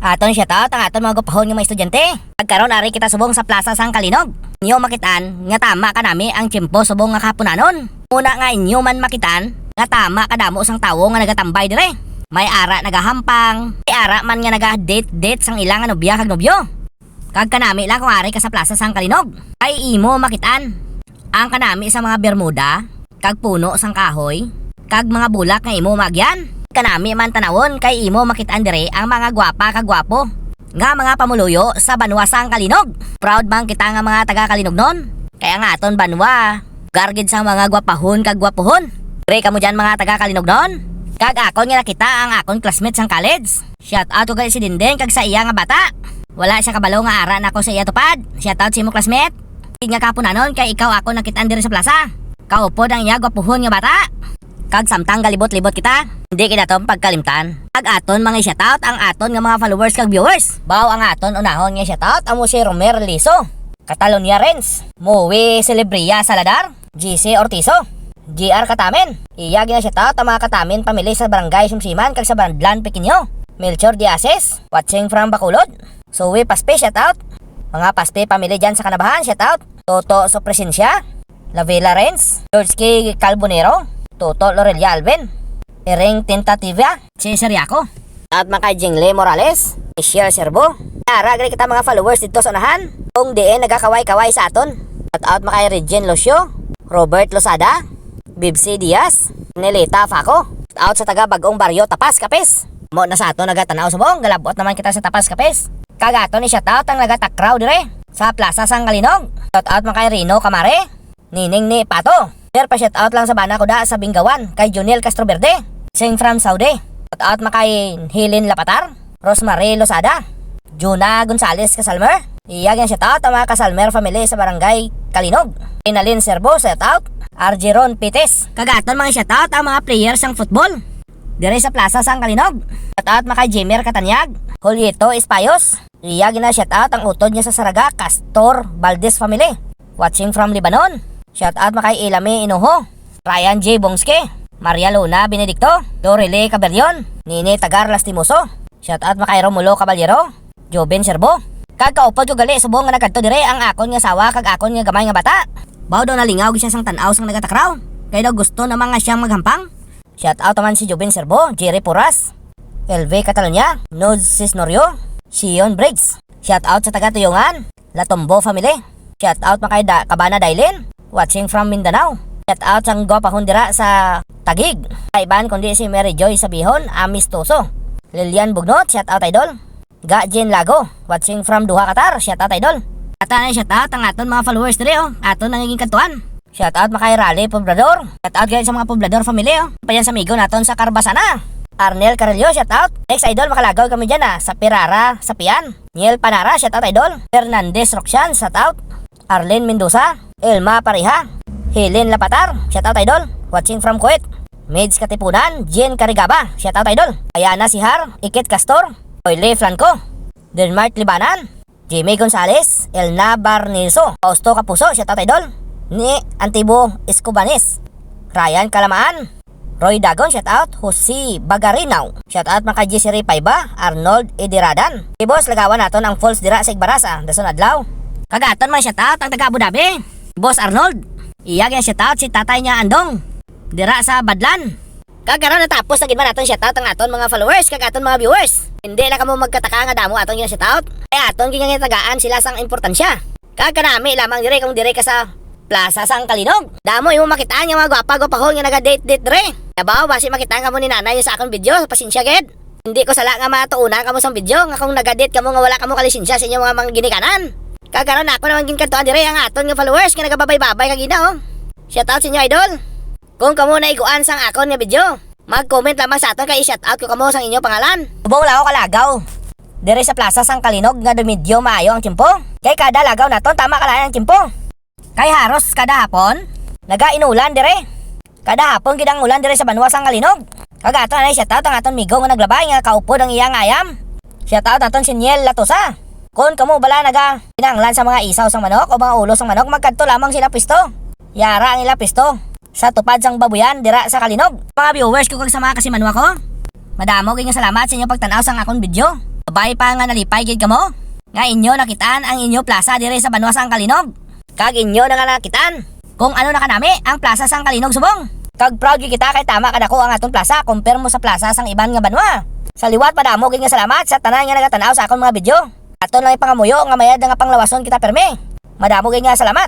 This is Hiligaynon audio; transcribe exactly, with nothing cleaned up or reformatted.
Aton shout out ang aton mga gwapahon nga mga estudyante. Kag karon ari kita subong sa Plaza sang Kalinog. Inyo makit-an nga tama kanami ang tiyempo subong nga kahapunanon. Una nga inyo man makit-an nga tama kadamo sang tawo nga nagatambay dire. May ara nagahampang, may ara man nga naga-date-date sang ila nga nobya kag nobyo. Kag kanami lang kung ari ka sa Plaza sang Kalinog. Ay imo makit-an ang kanami sa mga bermuda, kag puno sang kahoy, kag mga bulak nga imo maagyan. Kanami man tanawon kay imo makit-an diri ang mga gwapa kag gwapo nga mga pamuluyo sa banwa sang Kalinog. Proud man kita nga mga taga Kalinognon, kay ang aton banwa lugar gid sang mga gwapahon kag gwapuhon. Diri kamo dyan mga taga Kalinognon. Kag akon nga nakita ang akon classmate sang college. Shout out ko gali si Dinding kag sa iya nga bata. Wala siya kabalo nga ara na ko sa iya tupad. Shout out sa imo classmate. Gid nga kahapunanon kay ikaw ako nakit-an diri sa plaza. Kaupod ang iya gwapuhon nga bata. Kag samtang galibot-libot kita, hindi kita to pagkalimtan. Kag aton mga i-shout out ang aton nga mga followers kag viewers. Baw ang aton unahon nga shout out amo si Romer Liso, Catalonia Renz, Moe Celebria Saladar, G C Ortizo, G R Katamen. Iya gina-shout out ang mga Katamen family sa Barangay Simsiman kag sa Badlan Pequeño. Melchor Diases, watching from Bacolod. Zoe Paspe, shout out. Mga Paspe family dyan sa Kanabahan, shout out. Toto Sopresencia, Lavela Renz, George K. Calbonero, Toto Lorelia Alvin, Ering Tentativa, Cesar Yaco. At mga kay Jingle Morales, Michelle Serbo. Ara gani kita mga followers dito sa unahan. Kung diin nagakaway-kaway sa aton. Shout out mga kay Regine Lucio, Robert Losada, Bibsi Diaz, Nelita Faco. Shout out sa taga Bagong Baryo, Tapas, Capiz. Mo na sa aton nagatanaw subong, galabot naman kita sa Tapas, Capiz. Kag aton i-shout out ang nagatakraw dire sa Plaza sang Kalinog. Shout out mga kay Rino Camare, Nining ni Pato. Pero pa shout out lang sa bana ko da sa Bingawan kay Junel Castro Verde, sing from Saudi. Shout out mga kay Helen Lapatar, Rosemary Losada, Juna Gonzales Casalmer. Iya gina shout out ang mga Casalmer family sa barangay Kalinog. Inalin Serbo, shout out. Arjeron Pites. Kag aton mga shout out ang mga player sang football diri sa plaza sang Kalinog. Shout out mga kay Jimmer Cataniag, Julieto Espayos. Iya gina shout out ang utod niya sa Saraga, Castor Valdez family. Watching from Lebanon. Shout out mga kay Ilami Inoho, Ryan J Bongske, Maria Luna Benedicto, Dorele Cabellion, Nini Tagar Lastimoso. Shout out mga kay Romulo Caballero, Joven Serbo. Kag kaupod ko gali subong nga nagkadto dire ang akon nga asawa kag akon nga gamay nga bata. Baw daw nalingaw gid siya sang tan-aw sang nagatakraw. Kay daw gusto naman nga siyang maghampang. Shout out naman si Joven Serbo, Jerry Puras, L V Catalunya, Nod Cisnorio, Sion Briggs. Shout out sa taga Tuyungan, Latombo family. Shout out mga kay Da-, Kabana Dailin, watching from Mindanao. Shout out sang gwapahon dira sa Taguig. Kaiban kundi si Mary Joy Sabihon, Amistoso. Lilian Bugnot, shout out idol. Ga Jean Lago, watching from Doha, Qatar. Shout out idol. Ata na shout out ang aton mga followers diri oh. Aton nangiging kantuan. Shout out mga kay Raleigh Poblador. Shout out gani sa mga Poblador family oh. Pa yan sa amigo naton sa Carbasana. Arnel Carrillo, shout out. Ex idol, makalagaw kami dyan ah. Sa Pirara, sa Pian. Niel Panara, shout out idol. Fernandez Roxan, shout out. Arlene Mendoza, Elma Pareha, Helen Lapatar, shout out idol. Watching from Kuwait. Mids Katipunan, Jen Carigaba, shout out idol. Ayana Sihar, Ikit Castor, Oile Flanco, Denmark Libanan, Jimmy Gonzales, Elna Barnizo, Fausto Kapuso, shout out idol. Ni Antibo Escobanes, Ryan Kalamaan, Roy Dagon, shout out. Jose Bagarinaw, shout out. Mga Jisiri Paiba, Arnold Idiradan. Si boss, lagawan naton ang falls dira sa Igbarasa, dason adlaw. Kag aton man shout out ang taga Abu Dhabi, Boss Arnold. Iya gina shout out si tatay niya Andong dira sa Badlan. Kag karon natapos na gid man aton shout out ang aton mga followers kag aton mga viewers. Hindi lang kamo magkataka nga damo aton gina shout out. Kay aton gina tagaan sila sang importansya. Kag kanami lamang dire kung dire ka sa Plaza sang Kalinog. Damo imo makitaan nga mga gwapa-gwapahon nga naga-date-date dire. Yabaw, basi makitaan kamo ni nanay sa akong video, pasensya gid. Hindi ko sala nga matuunan kamo sang video nga kung naga-date kamo nga wala kamo kalisensya sa inyo mga, mga ginikanan. Kag karon ako naman ginkantuan dire ang aton nga followers nga nagababay-babay kagina oh. Shout out sa inyo idol. Kung kamo naiguan sang akon nga video, mag-comment lamang sa aton kay i-shout out ko kamo sang inyo pangalan. Subong lang ako kalagaw diri sa plaza sang Kalinog nga medyo maayo ang tiyempo. Kay kada lagaw naton tama kalain ang tiyempo. Kay haros kada hapon naga-inulan dire. Kada hapon gid ang ulan dire sa banwa sang Kalinog. Kag aton anay shout out ang aton migo nga naglabay nga kaupod ang iyang ayam. Shout out aton si Niel Latosa. Kon kamo bala naga kinahanglan sa mga isaw sang manok o mga ulo sang manok, magkadto lamang sila pwesto. Yara ang ila pwesto sa tupad sang babuyan dira sa Kalinog. Mga viewers ko kag sa mga kasimanwa ko, madamo gid nga salamat sa inyo pagtan-aw sang akon video. Bye pa nga nalipay gid kamo nga inyo nakitaan ang inyo plaza diri sa banwa sang Kalinog. Kag inyo na nga nakitaan kung ano na kanami ang plaza sang Kalinog subong. Kag proud gid kita kay tama kadako ang aton plaza compare mo sa plaza sang iban nga banwa. Sa liwat, madamo gid nga salamat sa tanan nga nagatan-aw sa akon mga video. Aton lang ipangamuyo nga mayad na nga panglawason kita permi. Madamo gid nga salamat.